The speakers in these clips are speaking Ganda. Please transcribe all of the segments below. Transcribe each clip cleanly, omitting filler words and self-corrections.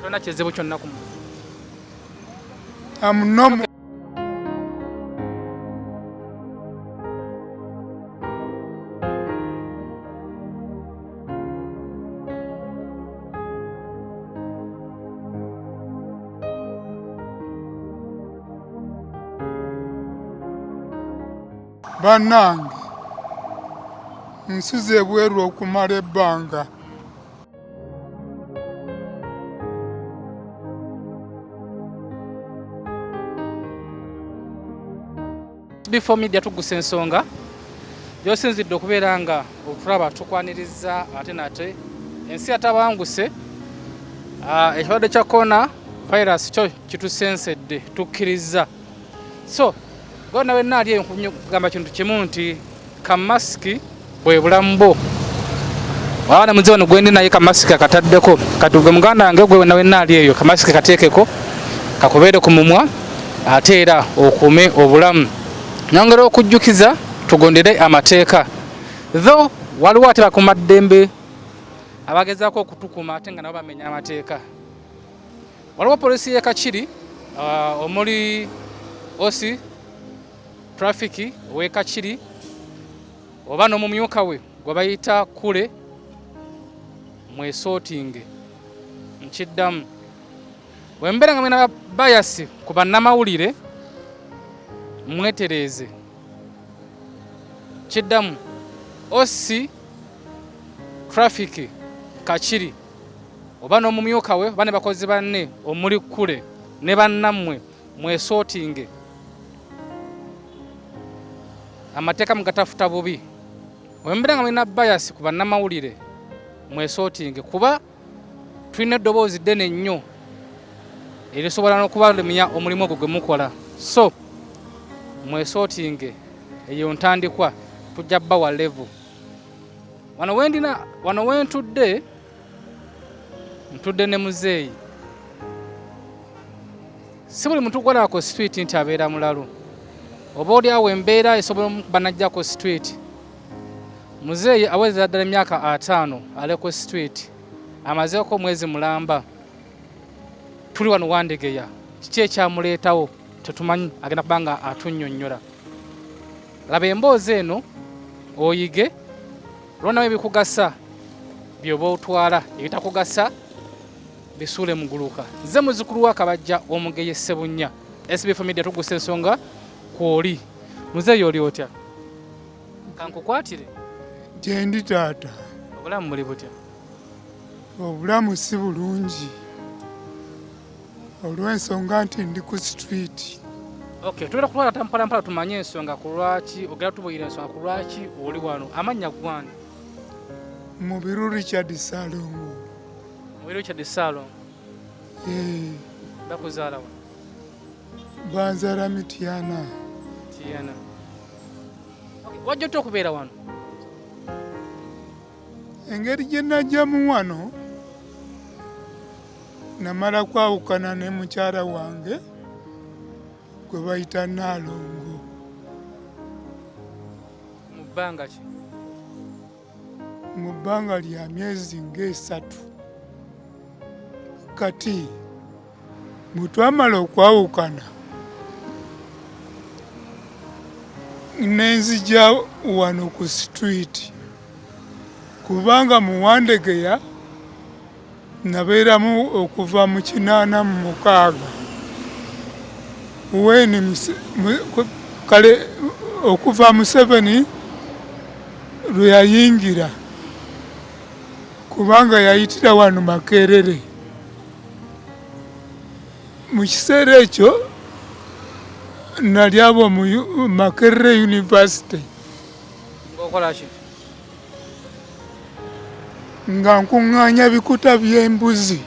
Tolina kizibu kyonna ku mubiri? Am normal. Bannange, nsuze ebweru okumala ebbanga. Before media tugusa ensonga gyosinzidde okubeera nga otulaba, tukwaniriza ate nate ensi yatabanguse. Ekirwadde kya corona virus kyo kitusensedde, tukkiriza. So gona wenna ali kugamba kintu kimu nti kamasiki bwe bulamu bwo. Wabana muze wano gwendi naye kamasiki akataddeko. Kati gwe muganda wange, gwe wenna wenna ali eyo, kamasiki kateekeko kakubeere ku mumwa ate era okuume obulamu. Nyongera okujjukiza tugondere amateeka, though waliwo ate bakuumaddembe abagezaako okutukuma ate nga nabo bamenya amateeka. Waliwo poliisi y'e Kakiri, omuli OC traffic ow'e Kakiri oba n'omumyuka we gwe bayita Kule, mwesootinge. Nkiddamu, bwe mbeera nga mwena bias ku bannamawulire, mwetereeze. Kiddamu, OC traffic Kakiri oba n'omumyuka we oba ne bakozi banne omuli Kule ne bannammwe, mwesootinge. Amateeka mugatafuta bubi. Bwe mbeera nga mulina bias ku bannamawulire, mwesootinge, kuba tulina eddoboozi ddene nnyo erisobola n'okubalumya omulimu ogwo gwe mukola. So mwesootinge, eyo ntandikwa, tujja bbawa level. Wano wendina, wano wentudde, ntudde ne muzeeyi. Si buli muntu gwalaba ku street nti abeera mulalu, oba oli awo embeera esobola omukuba najja ku street. Muzeeyi awezera ddala emyaka 50 ale ku street, amazeeko omwezi mulamba. Tuli wano Wandegeya. Kiki ekyamuleetawo tetumanyi, agenda kuba nga atunnyonnyola. Laba emboozi eno oyige, lwonawo ebikugasa byoba otwala, ebitakugasa bisuule muguluka. Nze muzukulu wa Kabajja Omugeye Ssebunya, SB Media, tugusa ensonga kwoli. Muzeeyi, oli otya? Kankukwatire. Gyendi, taata. Obulamu buli butya? Obulamu si bulungi olw'ensonga nti ndi ku street. Okay, tugenda kutwala ta mpola mpola tumanye ensonga ku lwaki ogenda tubuyira ensonga ku lwaki oli wano. Amannya gwani? Mubiru Richard Salongo. Mubiru Richard Salongo. Eh. Bakuzaala wa? Banzaala Mityana. Mityana. Okay, wajja otya okubeera wano? Engeri gye najjamu wano, namala kwawukana ne mukyala wange gwe bayita Naalongo. Mu bbanga ki? Mu bbanga lya myezi ng'esatu. Kati bwe twamala okwawukana, nenzija wano ku street, kubanga mu Wandegeya nabeeramu okuva mu 86 weni kale okuva Museveni lwe yayingira, kubanga yayitira wano Makerere. Mu kiseera ekyo nali abo mu Makerere University. Ng'okola ki? Nga nkuŋŋaanya bikuta by'embuzi.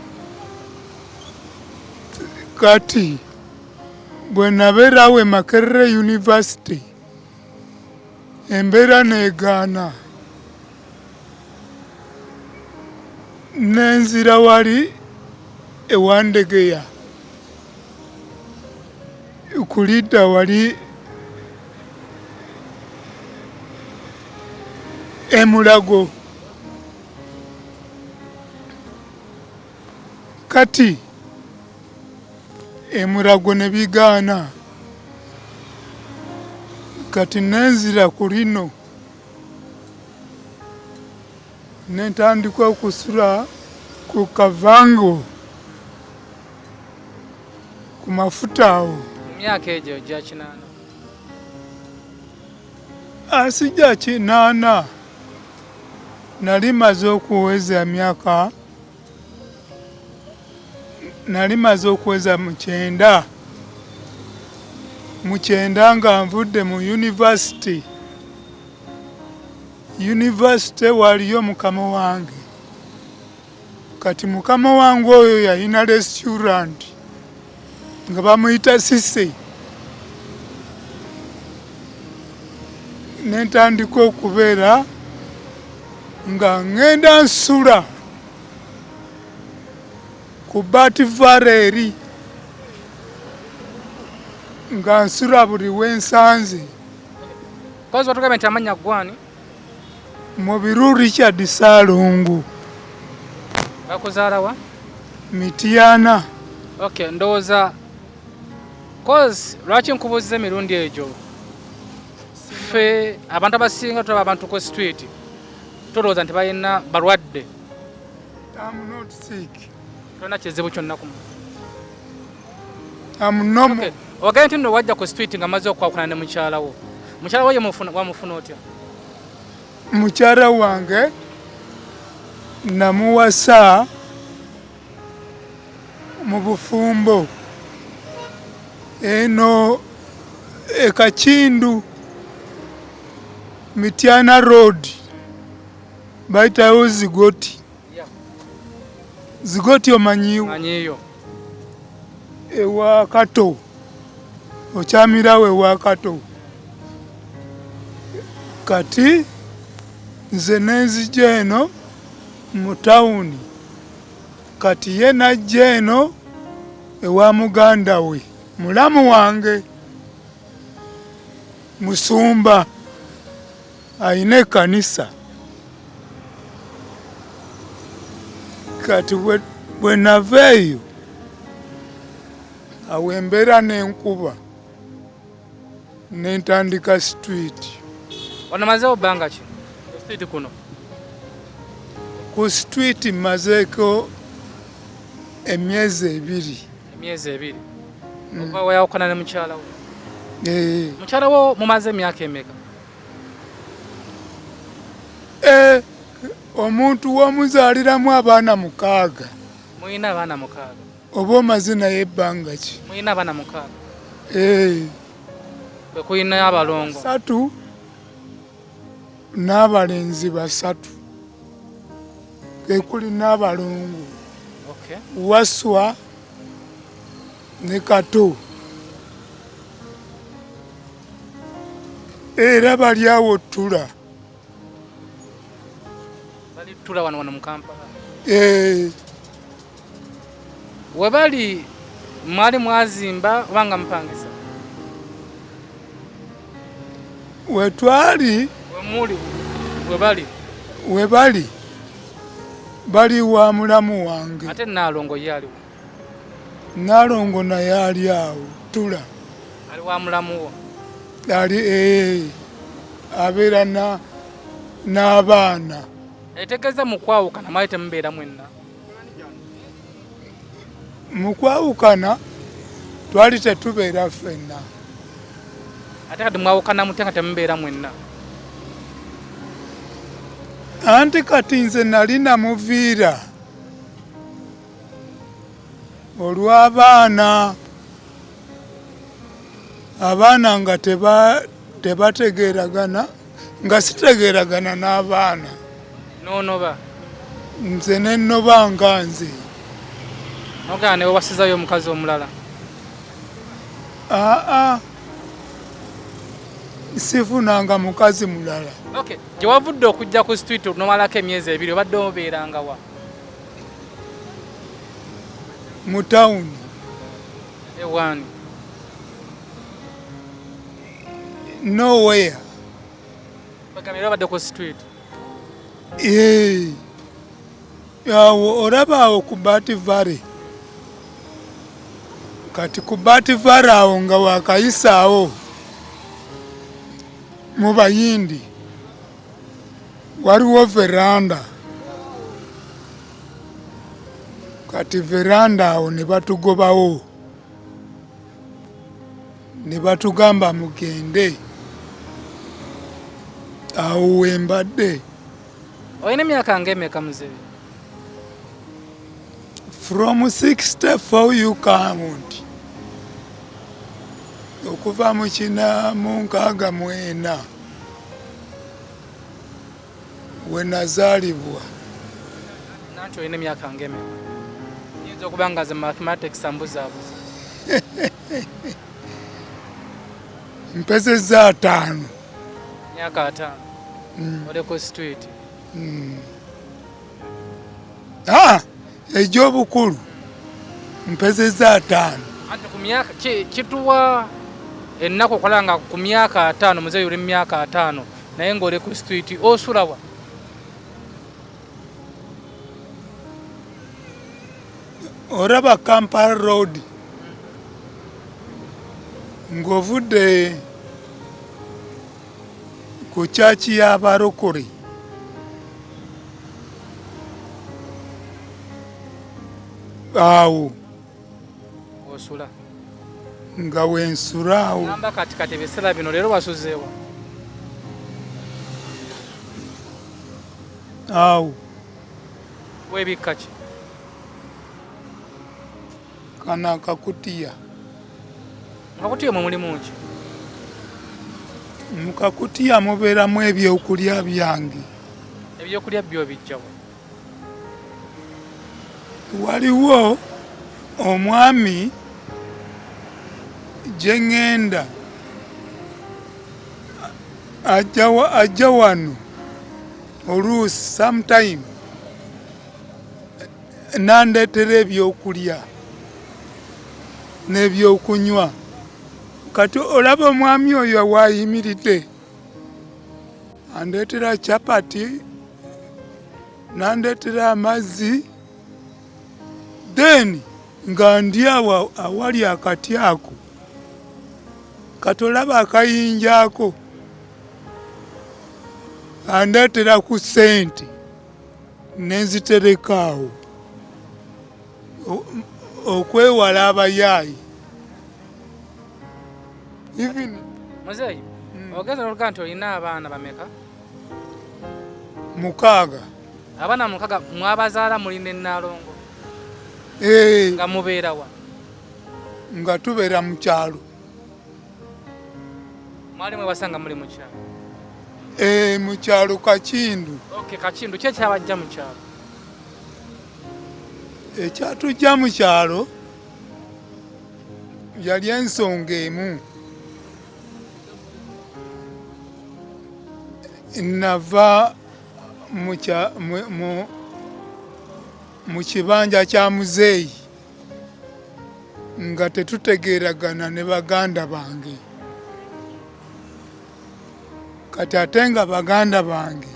Kati bwe nabeerawo e Makerere University, embeera negaana, nenzira wali ewandegeya kulidda wali emulago. Kati Emulago ne bigaana. Kati nenzira ku lino ne ntandika okusula ku Kavango ku mafuta awo. Mu myaka egyo gya 80? Asijja 80, nali maze okuweza emyaka, nali maze okuweza 90, 90 nga nvudde mu university. University waliyo mukama wange. Kati mukama wange oyo yalina restaurant nga bamuyita Sise. Nentandika okubeera nga ngenda nsula ku Bat Valley eri, nga nsula buli wensanze. Kozi watugambye nti amannya gwani? Mubiru Richard Ssalongo. Bakuzaala wa? Mityana. Okay, ndowooza cause lwaki nkubuuziza emirundi egyo, ffe abantu abasinga tulaba abantu ku street tulowooza nti balina balwadde. I'm not sick. Tolina kizibu kyonna ku muntu? I'm normal. Okay. Ogambye nti nno wajja ku street nga maze okwawukana ne mukyala wo. Mukyala wo ye wamufuna otya? Mukyala wange namuwasa mu bufumbo eno e Kakindu, Mityana Road, bayitawo Zigoti. Zigoti omanyiiwo? Manyiiyo. Ewa Kato, okyamirawo ewa Kato. Kati nze nenzija eno mu tawuni, kati ye najja eno ewa muganda we, mulamu wange musumba, ayina ekkanisa. Kati bwe nava eyo awo embeera n'enkuba nentandika street. Wano mazeewo bbanga ki ku street kuno? Ku street mmazeeko emyezi 2. Emyezi 2 okuva wayawukana ne mukyala wo? Eh. Mukyala wo mumaze emyaka emeka? Eh, omuntu w'omuzaaliramu abaana 6. Mulina abaana 6? Oba omaze naye ebbanga ki? Mulina abaana 6? Eh. Kwe kulina abalongo 3 n'abalenzi 3. Kwe kuli n'abalongo. Okay. Waswa ne Kato. Era bali awo ttula. Bali ttula wano mu Kampala? Eh. We bali mwali mwazimba oba nga mupangisa? We twali, We muli, we bali. We bali, bali wa mulamu wange. Ate Naalongo ye aliwo? Naalongo naye ali awo ttula. Ali wa mulamu wo? Ali, abeera n'abaana. Etegeeza mu kwawukana mwali temubeera mwenna? Mu kwawukana twali tetubeera ffenna. Ate kati mwawukana mutya nga temubeera mwenna? Anti kati nze nali namuviira olw'abaana, abaana nga tebategeeragana, nga sitegeeragana n'abaana. N'onoba? Nze ne nnoba nga nze. N'ogenda ne wewasizayo omukazi omulala? Aa, sifunanga mukazi mulala. Okay, gye wavudde okujja ku street n'omalako emyezi 2 obadde obeeranga wa? Mu tawuni. Ewaani? Nowhere. Bagambye era obadde ku street? Eh. Awo olaba awo ku Bat Valley. Kati ku Bativara awo nga wakayisaawo mu Bayindi waliwo veranda. Kati veranda awo ne batugobawo ne batugamba mugende. Awo wembadde. Olina emyaka nga emeka muzeeyi? From 64 you count. Okuva mu 1964 we nazaalibwa. Nanti olina emyaka nga emeka? Nyinza okuba nga ze mathematics ambuzaabuza. Mpezezza 50. Myaka 50. Oli ku street. Egy'obukulu mpezezza 50. Anti ku myaka kituwa ennaku okola nga ku myaka 50, muzeeyi oli mu myaka 50 naye ng'oli ku street, osula wa? Olaba Kampala Road ng'ovudde ku church y'abarokole awo osula nga wensula awo. Ngamba kati kati ebiseera bino leero wasuzeewa? Awo. Weebikka ki? Kano akakutiya. Akakutiya mwe mulimu ki? Mu kakutiya mubeeramu ebyokulya byange. Ebyokulya byo bijja wa? Waliwo omwami gye ŋŋenda ajja wano oluusi sometime n'andeetera ebyokulya n'ebyokunywa. Kati olaba omwami oyo waayimiridde andeetera chapati n'andeetera amazzi, then nga ndi awo awali akati ako. Kati olaba akayinja ako andeetera ku ssente ne nzitereka awo okwewala abayaayi. Even Muzeeyi, ogenze n'oluga nti olina abaana bameka? 6. Abaana 6 mwabazaala muli ne Nnaalongo? Nga mubeera wa? Nga tubeera mu kyalo. Mwali mwebasanga muli mu kyalo? Mu kyalo Kakindu. Okay, Kakindu. Ki ekyabajja mu kyalo? Ekyatujja mu kyalo yali ensonga emu. Nava mu kibanja kya muzeeyi nga tetutegeeragana ne baganda bange. Kati ate nga baganda bange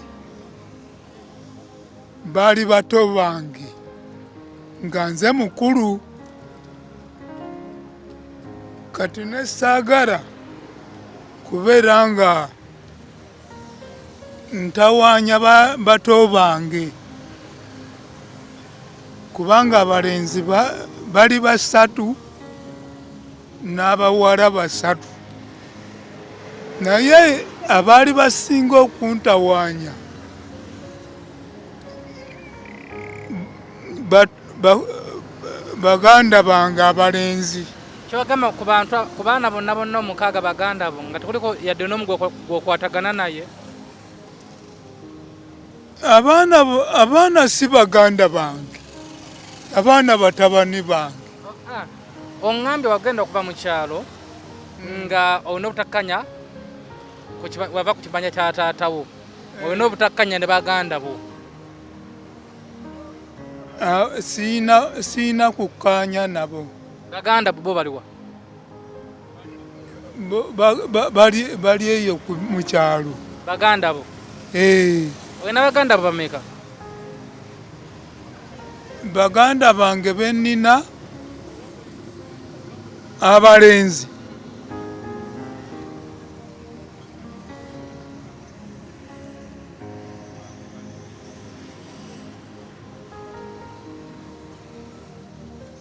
baali bato bange nga nze mukulu. Kati ne saagala kubeera nga ntawaanya bato bange, kubanga abalenzi bali 3 n'abawala 3. Naye abaali basinga okuntawaanya baganda bange abalenzi. Kyogamba ku bantu, ku baana bonna bonna 6 baganda bo nga tekuliko yadde n'omu gw'okwatagana naye? Abaana si baganda bange, abaana batabani bange. Oŋŋambye wagenda okuva mu kyalo nga olina obutakkanya wava ku kibanja kya taata wo, olina obutakkanya ne baganda bo. Siina kukkaanya nabo. Baganda bo baliwa? Bali eyo mu kyalo. Baganda bo? Olina baganda bo bameka? Baganda bange be nnina Abalenzi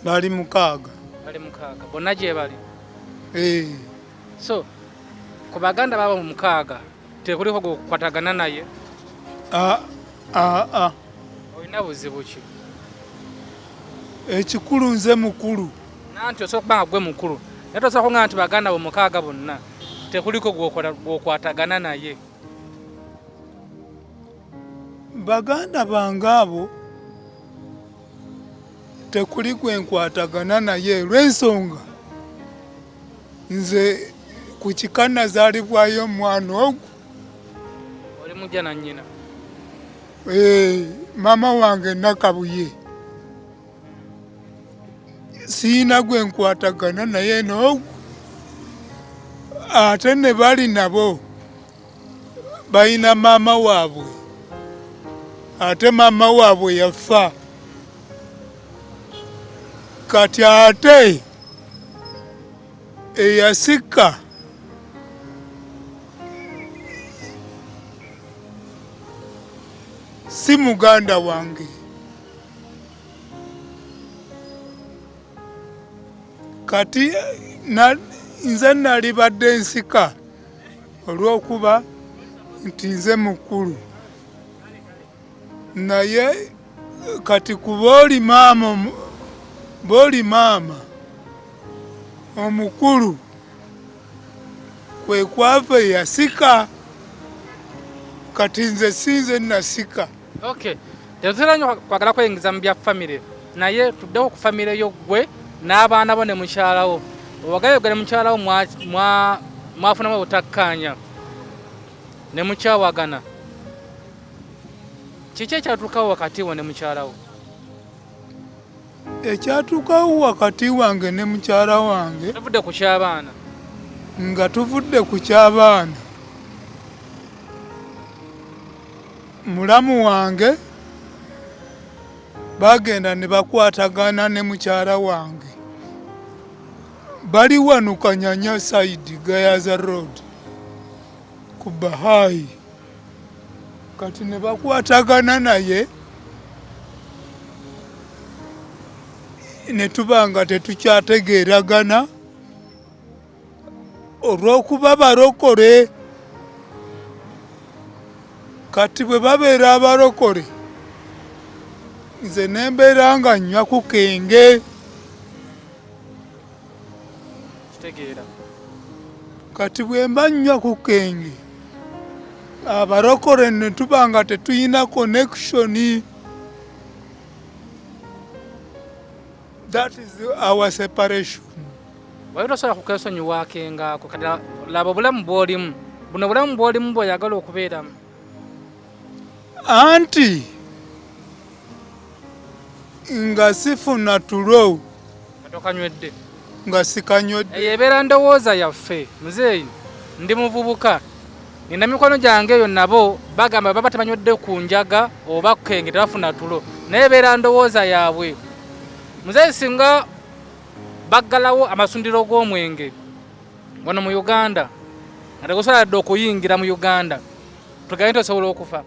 bali 6. Bali 6 bonna gye bali? Eh. So ku baganda baba mu 6 tekuliko gwokukwatagana naye? Olina buzibu ki? Ekikulu nze mukulu. Nanti osobola okuba nga gwe mukulu, naye tosobola kuŋŋamba nti baganda bo 6 bonna tekuliko gwokwatagana naye. Baganda bange abo tekuli gwe nkwatagana naye olw'ensonga nze ku kika nazaalibwayo omwana ogwo. Oli mujja na nnyina? Maama wange Nakabuye. Siina gwe nkwatagana naye n'ogwo, ate ne bali nabo balina maama waabwe, ate maama waabwe yafa. Kati ate eyasika si muganda wange. Kati nze nalibadde nsika olw'okuba nti nze mukulu, naye kati kuba oli maama, bw'oli maama omukulu kwe kwava eyasika. Kati nze sinze nasika. Okay, tetutera nnyo kwagala kweyingiza mu bya famire, naye tuddeko ku famire yo ggwe n'abaana bo ne mukyala wo. Owagayo gwe ne mukyala wo mwafunamu obutakkaanya ne mukyawagana. Kiki ekyatuukawo wakati wo ne mukyala wo? Ekyatuukawo wakati wange ne mukyala wange, tuvudde ku ky'abaana. Nga tuvudde ku ky'abaana, mulamu wange bagenda ne bakwatagana ne mukyala wange, bali wano Kanyanya side Gayaza Road ku Bahai. Kati ne bakwatagana naye ne tuba nga tetukyategeeragana olw'okuba balokole. Kati bwe babeera abalokole nze ne mbeera nga nnywa ku kenge. Kitegeera. Kati bwe mba nnywa ku kenge abalokole ne tuba nga tetulina connection. That is our separation. Wali tosobola kukesonyiwa akenge ako. Kati laba obulamu bw'olimu, buno obulamu bw'olimu bw'oyagala okubeeramu. Anti nga sifuna tulo tokanywedde, nga sikanywedde. Eyo ebeera ndowooza yaffe. Muzeeyi, ndi muvubuka, nina mikwano gyange eyo nabo bagamba baba tebanywedde ku njaga oba kenge tebafuna tulo, naye ebeera ndowooza yaabwe. Muzeeyi, singa baggalawo amasundiro g'omwenge wano mu Uganda nga tegusobola dde okuyingira mu Uganda, tugambe nti osobola okufa?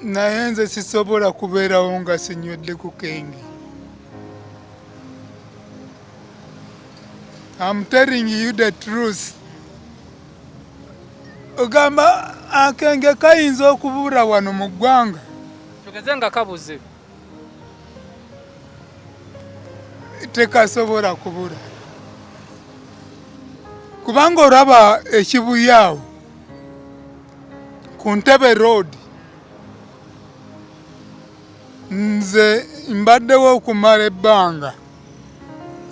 Naye nze sisobola kubeerawo nga sinywedde ku kenge. I'm telling you the truth. Ogamba akenge kayinza okubula wano mu ggwanga. Tugeze nga kabuze. Tekasobola kubula. Kubanga olaba ekibuye awo ku Ntebe Road, nze mbaddewo okumala ebbanga.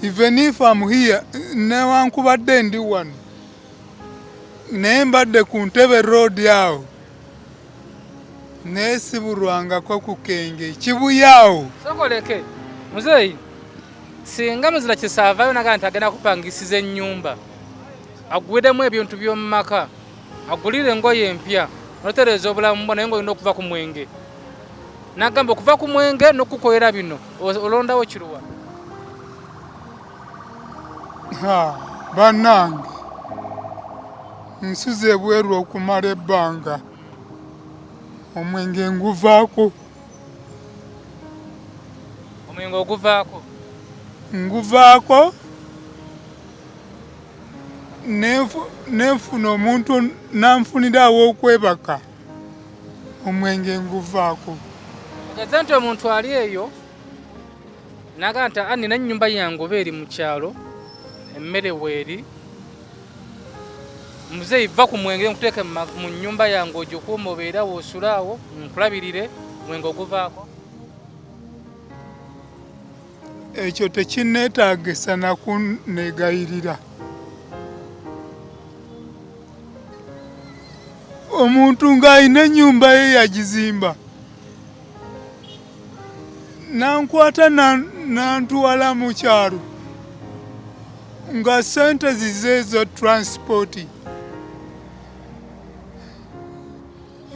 Even if I'm here, newankubadde ndi wano, naye mbadde ku Ntebe Road awo, naye sibulwangako ku kenge kibuye awo. Sokoleke muzeeyi, singa muzira kisaavayo naga nti agenda kupangisiza ennyumba, agwiremu ebintu by'omu maka, agulire engoye empya, notereeza obulamu bwo, naye ng'olina okuva ku mwenge. Nagamba okuva ku mwenge n'okukolera bino, olondawo kiruwa? Bannange, nsuze ebweru okumala ebbanga, omwenge nguvaako. Omwenge oguvaako? Nguvaako nenfuna omuntu nanfunira aw'okwebaka, omwenge nguvaako. Ogeze nti omuntu ali eyo naga nti a nina ennyumba yange oba eri mu kyalo, emmere weeri, muzeeyi va ku mwenge nkuteeke mu nnyumba yange ogikuuma obeere awo osule awo nkulabirire, mwenge oguvaako? Ekyo tekinneetaagisa na kunneegayirira. Omuntu ng'alina ennyumba ye yagizimba, nankwata nantwala mu kyalo nga ssente zize ezo transport.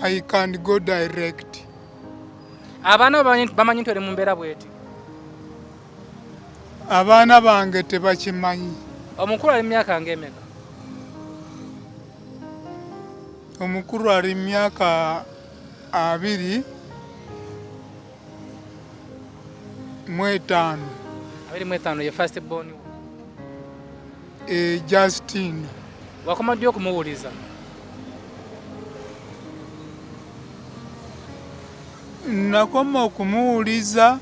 I can go direct. Abaana bamanyi nti oli mu mbeera bweti? Abaana bange tebakimanyi. Omukulu ali mu myaka ng'emeka? Omukulu ali mu myaka 25. 25 ye first born wo? Justine. Wakoma ddi okumuwuliza? Nakoma okumuwuliza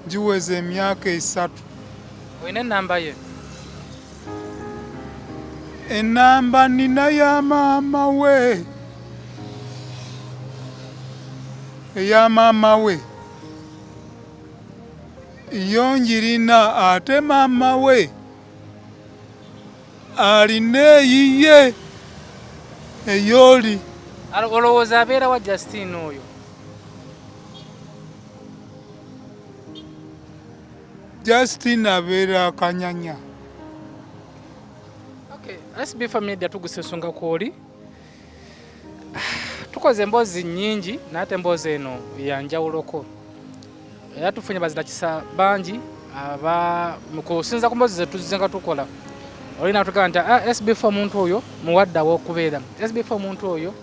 giweza emyaka 3. Olina ennamba ye? Ennamba nina ya maama we. Eya maama we yo njirina, ate maama we alina eyiye eyoli. Olowooza abeera wa Justine oyo? Justine abeera Kanyanya. Okay, SB Family tugusa ensonga kwoli. Tukoze emboozi nnyingi naye ate emboozi eno ya njawuloko. Era tufunye bazinakisa bangi aba kusinza ku mboozi ze tuzze nga tukola. Oli n'atugamba nti, SB4 omuntu oyo muwadde aw'okubeera. SB4 omuntu oyo,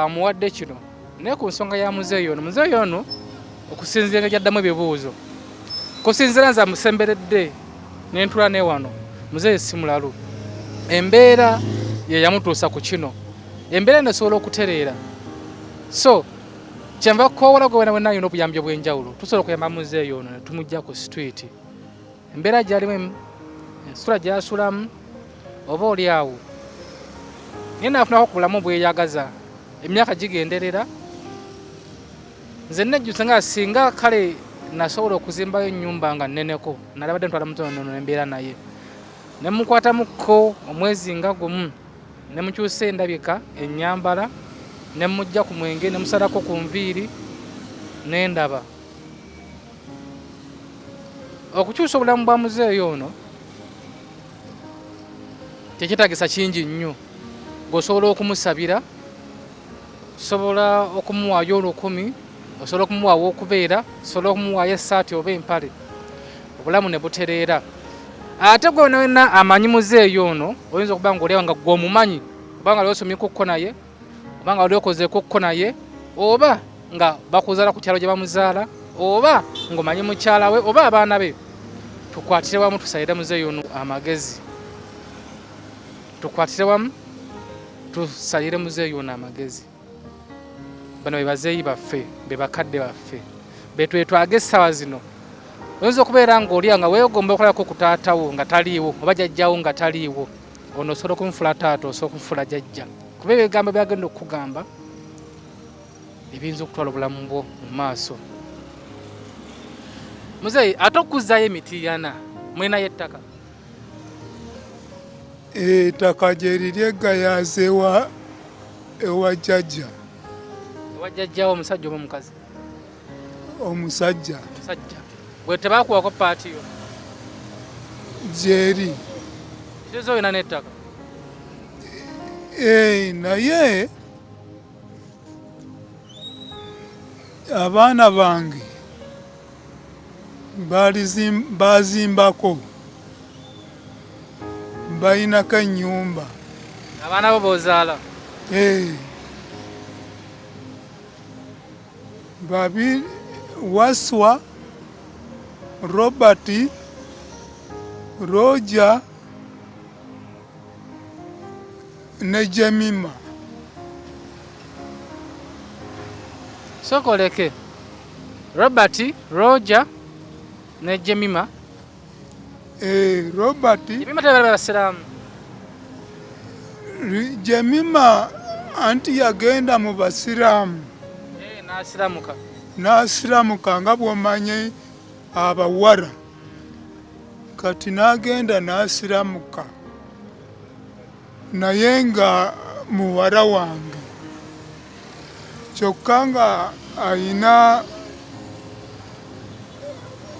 muwadde kino. Naye ku nsonga ya muzeeyi ono, muzeeyi ono okusinziira engeri gy'addamu ebibuuzo, kusinziira nze amusemberedde ne ntuula ne wano, muzeeyi si mulalu. Embeera ye yamutuusa ku kino. Embeera eno esobola okutereera. So kyenva kukowoola gwe wena wena alina obuyambi obw'enjawulo, tusobola okuyamba muzeeyi ono ne tumujja ku street. Embeera gy'alimu, ensula gy'asulamu, oba oli awo naye n'afunako ku bulamu obweyagaza. Emyaka gigenderera, nze nejjuse nga singa kale nasobola okuzimbayo ennyumba nga nneneko, nalabadde ntwala mutono nono embeera naye ne mukwatamuko omwezi nga gumu, ne mukyusa endabika, ennyambala, ne mujja ku mwenge, ne musalako ku nviiri, ne ndaba okukyusa obulamu bwa muzeeyi ono tekyetaagisa kingi nnyo. Ng'osobola okumusabira, osobola okumuwaayo 1000, osobola okumuwaawo okubeera, osobola okumuwaayo essaati oba empale, obulamu ne butereera. Ate gwe wena wena amanyi muzeeyi ono, oyinza okuba ng'oli awo nga gwe omumanyi, oba nga wali osomyekokko naye, oba nga wali okozeekokko naye, oba nga bakuzaala ku kyalo gye bamuzaala, oba ng'omanyi mukyala we oba abaana be, tukwatire wamu tusalire muzeeyi ono amagezi. Tukwatire wamu tusalire muzeeyi ono amagezi. Bano be bazeeyi baffe, be bakadde baffe, be twetwaga essaawa zino. Oyinza okubeera ng'oli nga weegomba okulabako ku taata wo nga taliiwo, oba jjajjaawo nga taliiwo. Ono osobola okumufula taata, osobola okumufula jjajja, kuba ebigambo by'agenda okukugamba ebiyinza okutwala obulamu bwo mu maaso. Muzeeyi, ate okuzzaayo emitiyana, mulinayo ettaka? Ettaka gye liri eggayaaza ewa jjajja. Ewa jjajjawo omusajja oba omukazi? Omusajja. Omusajja. Gwe tebakuwako paati yo? Gyeri. Kitegeeza olina n'ettaka? Naye Abaana bange bazimbako, balinako ennyumba. Abaana bo bozaala? Eh. Babi Waswa, Robert, Roger ne Jemima. Sooka oleke Robert, Roger ne Jemima. Eh, Robert Jemima tebali basiraamu. Jemima anti yagenda mu basiraamu. Eh, n'asiramuka. N'asiramuka nga bw'omanyi abawala. Kati n'agenda n'asiramuka naye nga muwala wange kyokka nga ayina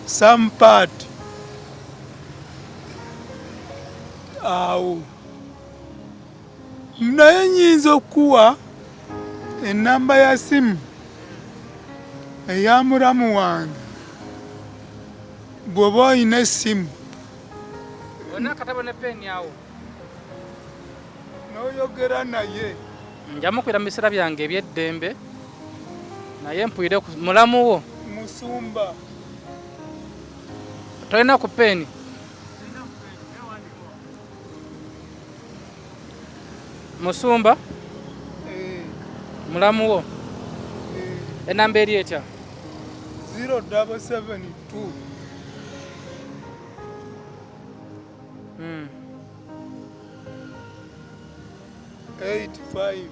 some part awo naye nyinza okukuwa enamba ya simu eya mulamu wange bw'oba olina essimu. Olina akatabo ne peeni awo? N'oyogera naye. Nja mukubira mu biseera byange eby'eddembe naye mpulire ku mulamu wo. Musumba. Tolina ku peeni? Musumba? Eh. Mulamu wo? Eh. Enamba eri etya? 0772 85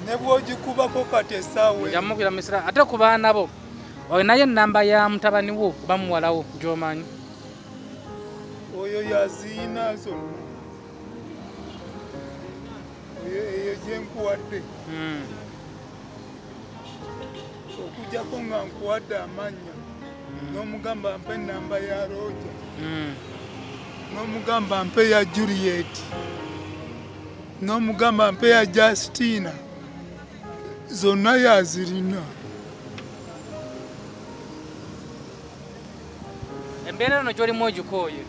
Ne bw'ogikubako kati essaawa Nja mukubira misira ate ku baana bo olinayo ennamba ya mutabani wo oba muwala wo gy'omanyi? Oyo yaziina zonna. Eyo gye nkuwadde. Okujjako nga nkuwadde amannya n'omugamba mpa ennamba ya Roger n'omugamba mpa eya Juliet n'omugamba mpa eya Justina zonna yazirina. Embeera eno gy'olimu ogikooye?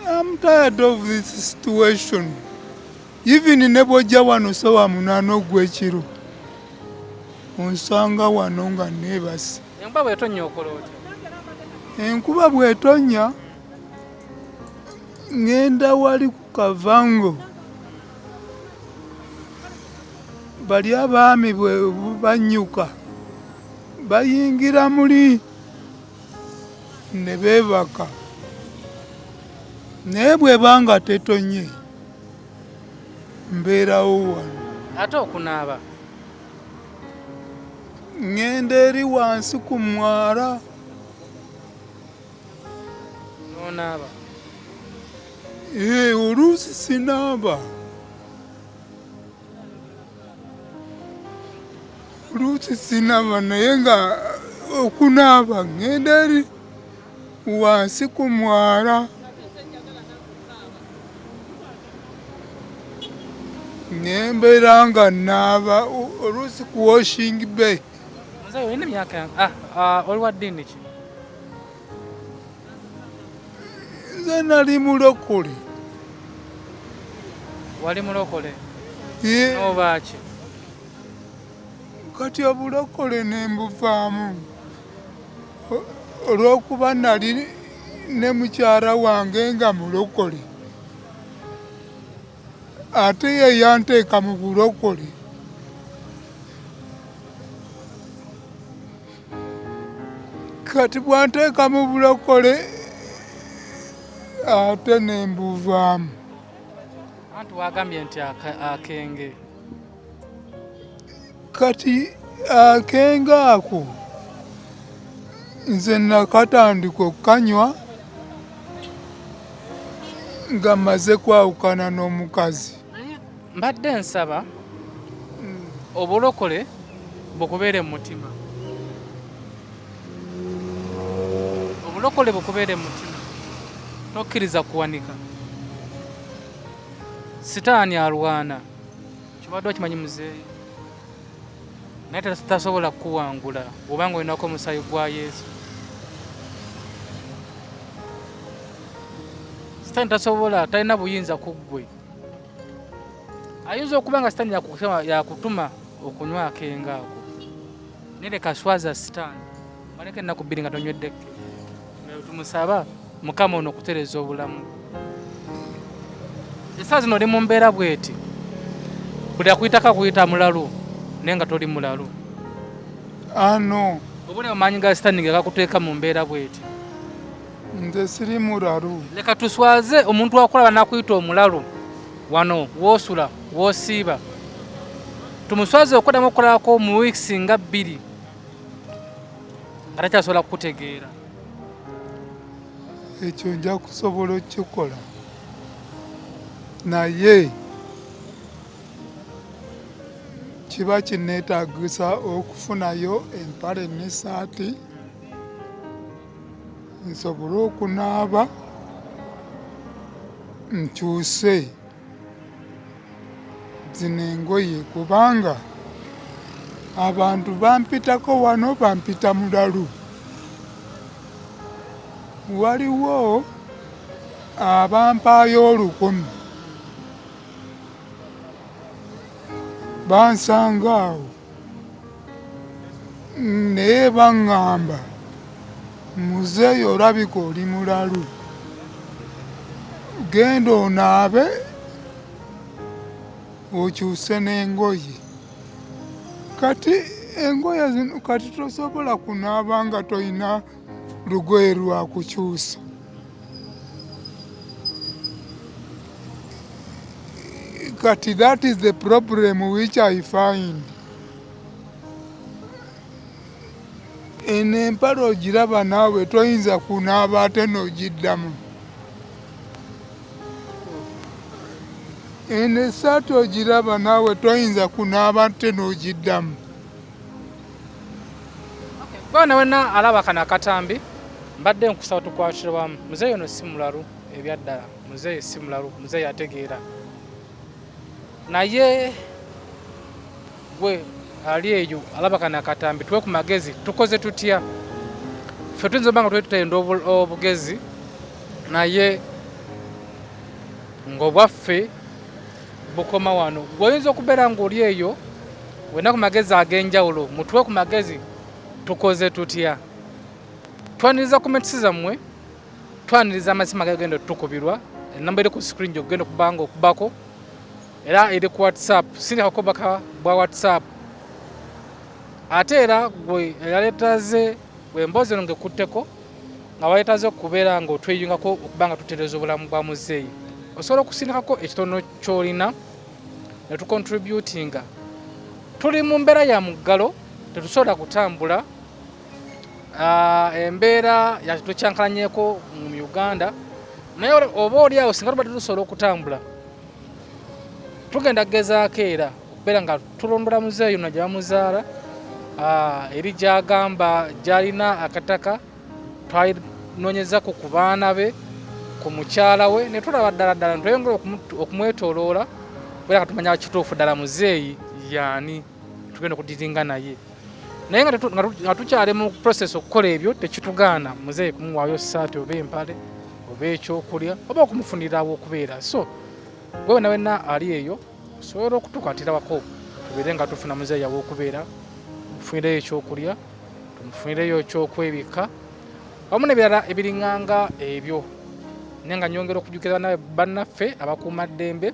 I'm tired of this situation. Even ne bw'ojja wano ssaawa 8 ogw'ekiro onsanga wano nga neebase. Enkuba bw'etonnya okola otya? Enkuba bw'etonnya ŋŋenda wali ku Kavango. Bali abaami bwe bannyuka bayingira muli ne beebaka. Naye bw'eba nga tetonye mbeerawo wano. Ate okunaaba? Ŋŋenda eri wansi ku mwala. N'onaaba? Ee, oluusi sinaaba. Oluusi sinaaba naye nga okunaaba ŋŋenda eri wansi ku mwala. Ne mbeera nga nnaaba oluusi ku washing bay. Muzeeyi olina emyaka oli wa ddiini ki? Nze nali mulokole. Wali mulokole? N'oba ki? Kati obulokole ne mbuvaamu olw'okuba nali ne mukyala wange nga mulokole ate ye yanteeka mu bulokole. Kati bw'anteeka mu bulokole ate ne mbuvaamu. Anti wagambye nti akenge. Kati akenge ako nze nakatandika okukanywa nga mmaze kwawukana n'omukazi. Mbadde nsaba obulokole bukubeere mu mutima. Obulokole bukubeere mu mutima, tokkiriza kuwanika. Sitaani alwana, kibadde okimanyi muzeeyi, naye tasobola kukuwangula bw'oba nga olinako omusaayi gwa Yesu. Sitaani tasobola, talina buyinza ku ggwe. Ayinza okuba nga sitaani yakutuma okunywa akenge ako, naye leka swaza sitaani, maleko ennaku 2 nga tonywedde. Tumusaba Mukama ono okutereeza obulamu. Essaawa zino oli mu mbeera bweti, buli akuyitako akuyita mulalu, naye nga toli mulalu. Ano oba oli amaanyi ga sitaani nga gakuteeka mu mbeera bweti. Nze siri mulalu. Leka tuswaze omuntu akulaba n'akuyita omulalu wano w'osula w'osiiba, tumuswaze okuddamu okukolako mu wiikisi nga 2 nga takyasobola kukutegeera. Ekyo nja kusobola okukikola, naye kiba kinneetaagisa okufunayo empale n'essaati nsobole okunaaba nkyuse zino engoye, kubanga abantu bampitako wano bampita mulalu. Waliwo abampaayo 1000 bansanga awo, naye baŋŋamba muzeeyi olabika oli mulalu, genda onaabe okyuse n'engoye. Kati engoye zino kati tosobola kunaaba nga tolina lugoye lwa kukyusa. Kati that is the problem which I find. Eno empale ogiraba naawe toyinza kunaaba ate n'ogiddamu. Eno essaati ogiraba naawe toyinza kunaaba ate n'ogiddamu. Gwana wenna alaba kano akatambi, mbadde nkusaba tukwatire wamu. Muzeeyi ono si mulalu ebyaddala, muzeeyi si mulalu, muzeeyi ategeera. Naye gwe ali eyo alaba kano akatambi, tuwe ku magezi, tukoze tutya? Ffe tuyinza okuba nga twali tutenda obugezi, naye ng'obwaffe bukoma wano. Gwe oyinza okubeera ng'oli eyo wena ku magezi ag'enjawulo, mutuwe ku magezi, tukoze tutya? Twaniriza comments zammwe, twaniriza amasimu agagenda otutukubirwa. Enamba eri ku screen gy'ogenda okuba nga okubako, era eri ku WhatsApp, sindikako obubaka bwa WhatsApp. Ate era gwe eyaleetaze emboozi eno ng'ekutteko, nga waleetaze okubeera ng'otweyungako okuba nga tutereeza obulamu bwa muzeeyi, osobola okusindikako ekitono ky'olina ne tucontributinga. Tuli mu mbeera ya muggalo, tetusobola kutambula. Embeera yatukyankalanyeko mu Uganda, naye oba oli awo singa tubadde tusobola okutambula, tugenda kugezaako era okubeera nga tulondola muzeeyi ono gye bamuzaala, eri gy'agamba gy'alina akataka, twanoonyezako ku baana be, ku mukyala we, ne tulaba ddala ddala ntweyongera okumwetooloola kubeera nga tumanya kituufu ddala muzeeyi yaani tugenda okudiringa naye. Naye nga tukyali mu process okukola ebyo, tekitugaana muzeeyi kumuwaayo ssaati oba empale oba ekyokulya oba okumufunirawo okubeera. So gwe wena wenna ali eyo osobola okutukwatira wako tubeere nga tufuna muzeeyi aw'okubeera, tumufunirayo ekyokulya, tumufunirayo ekyokwebikka wamu n'ebirala ebiringanga ebyo. Naye nga nyongera okujjukira bannaffe abakuumaddembe,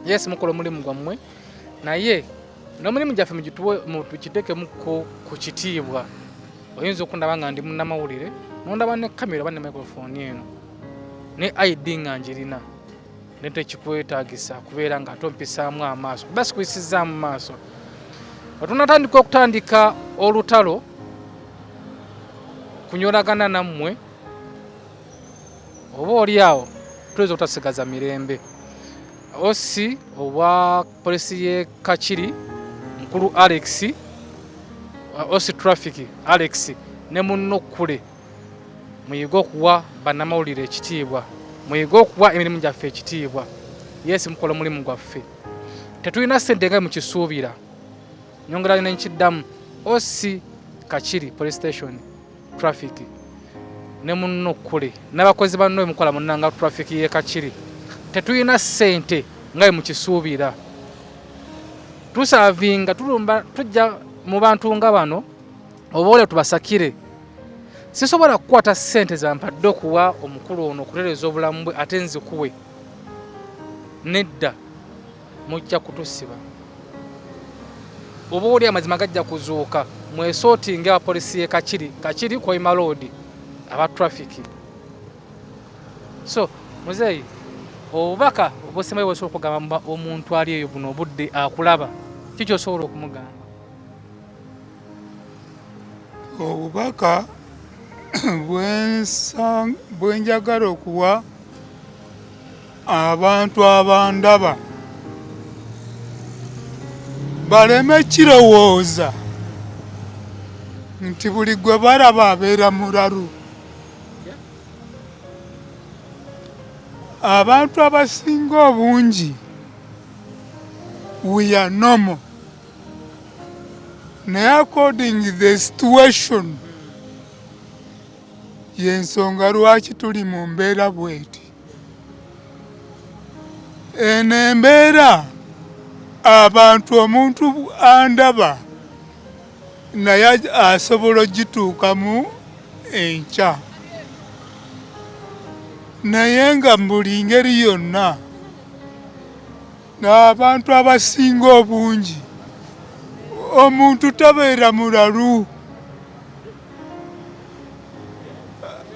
yes, mukola omulimu gwammwe, naye n'omulimu gyaffe mugiteekemukko ku kitiibwa. Oyinza okundaba nga ndi munnamawulire, nondaba ne kamera oba ne microphone eno ne ID nga njirina, ne tekikwetaagisa kubeera nga ate ompisaamu amaaso, kuba sikuyisizaamu maaso. Otunatandika okutandika olutalo kunyolagana nammwe, oba oli awo tuyinza obutasigaza mirembe. Osi owa polisi y'e Kakiri mukulu Alex, Osi traffic Alex ne munno Kule. Muyige okuwa bannamawulire ekitiibwa, muyige okuwa emirimu gyaffe ekitiibwa. Yes, mukola omulimu gwaffe, tetulina ssente nga mukisuubira. Nyongera nenkiddamu, OC Kakiri police station traffic ne munno kule n'abakozi banno mukola munnanga traffic y'e Kakiri, tetulina ssente nga bwe mukisuubira. Tusavinga, tulumba, tujja mu bantu nga bano oba olwo tubasakire. Sisobola kukwata ssente zampadde okuwa omukulu ono okutereeza obulamu bwe ate nzikuwe, nedda, mujja kutusiba. Oba oli amazima gajja kuzuuka. Mwesootinge abapolisi y'e Kakiri, Kakiri Koima Road, aba traffic. So muzeeyi, obubaka obusembayo bwosobola okugamba omuntu ali eyo buno obudde akulaba, ki kyosobola okumugamba? Obubaka bwenjagala okuwa abantu abandaba, baleme kirowooza nti buli gwe balaba abeera mulalu. Abantu abasinga obungi we are normal, naye according the situation y'ensonga lwaki tuli mu mbeera bweti. Eno embeera abantu, omuntu andaba naye asobola ogituukamu enkya, naye nga mu buli ngeri yonna abantu abasinga obungi, omuntu tabeera mulalu,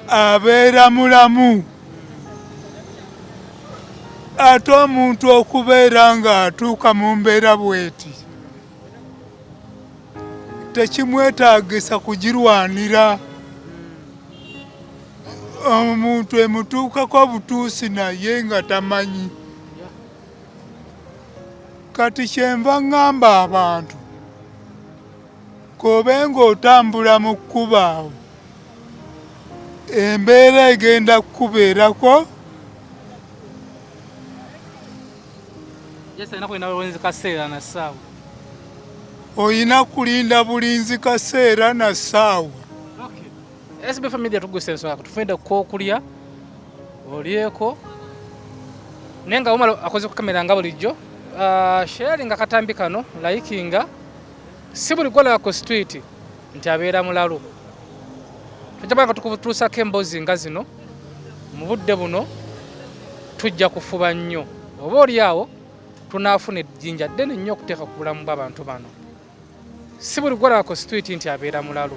abeera mulamu. Ate omuntu okubeera ng'atuuka mu mbeera bweti tekimwetaagisa kugirwanira. Omuntu emutuukako butuusi naye nga tamanyi. Kati kyenva ŋŋamba abantu, k'obe ng'otambula mu kkubo awo, embeera egenda kukubeerako. Olina kulinda bulinzi kaseera na ssaawa. SB Media tugusa ensonga, tufunidde kokulya olyeko, naye nga omala akoze ku kamera nga bulijjo. Sharinga akatambi kano, likinga. Si buli gwolaba ku street nti abeera mulalu. Tujja kubanga tukutuusako emboozi nga zino mu budde buno. Tujja kufuba nnyo, oba oli awo tunaafuna ejjinja ddene nnyo okuteeka ku bulamu bw'abantu bano. Si buli gwolaba ku street nti abeera mulalu,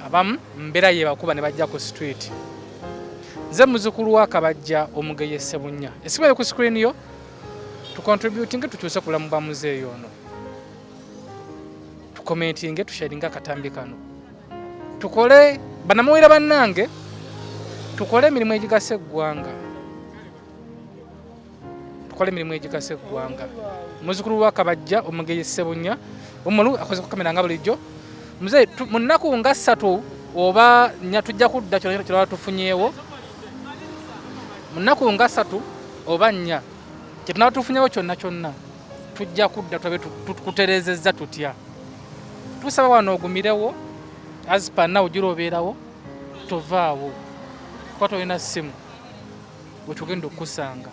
abamu mbeera yebakuba ne bajja ku street. Nze muzukulu wa Kabajja Omugeye Ssebunya, esimu eri ku screen yo, tucontributinge tukyuse ku bulamu bwa muzeeyi ono. Tukomentinge, tusharinge akatambi kano, tukole bannamawulire bannange, tukole emirimu egigasa eggwanga, tukole emirimu egigasa eggwanga. Muzukulu wa Kabajja Omugeye Ssebunya omulu akoze ku kamera nga bulijjo. Muzeeyi, mu nnaku nga 3 oba 4 tujja kudda kyona kirala tufunyeewo. Mu nnaku nga 3 oba 4 kye tunaba tufunyeewo kyonna kyonna, tujja kudda tulabe tukutereezezza tutya. Tusaba wano ogumirewo, as per now ojira obeerawo, tovaawo kuba tolina ssimu wetugenda okukusanga.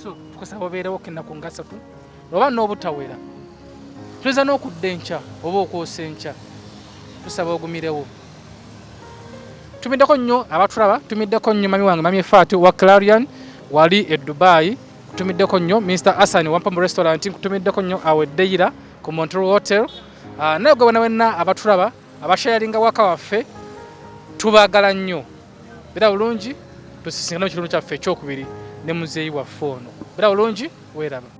So tukusaba obeerewo ennaku nga 3 oba n'obutawera, tuyinza n'okudda enkya oba okwosa enkya. Tusaba ogumirewo. Tumiddeko nnyo abatulaba, tumiddeko nnyo mami wange Mami Fati wa Clarion wali e Dubai, tumiddeko nnyo Mr Hassan Wampambo restaurant, nkutumiddeko nnyo awo e Deira ku Montreal Hotel. Naye gwe wena wenna abatulaba, abasharinga waka waffe, tubaagala nnyo. Beera bulungi, tusisinkane mu kitundu kyaffe ekyokubiri ne muzeeyi waffe ono. Beera bulungi, weeraba.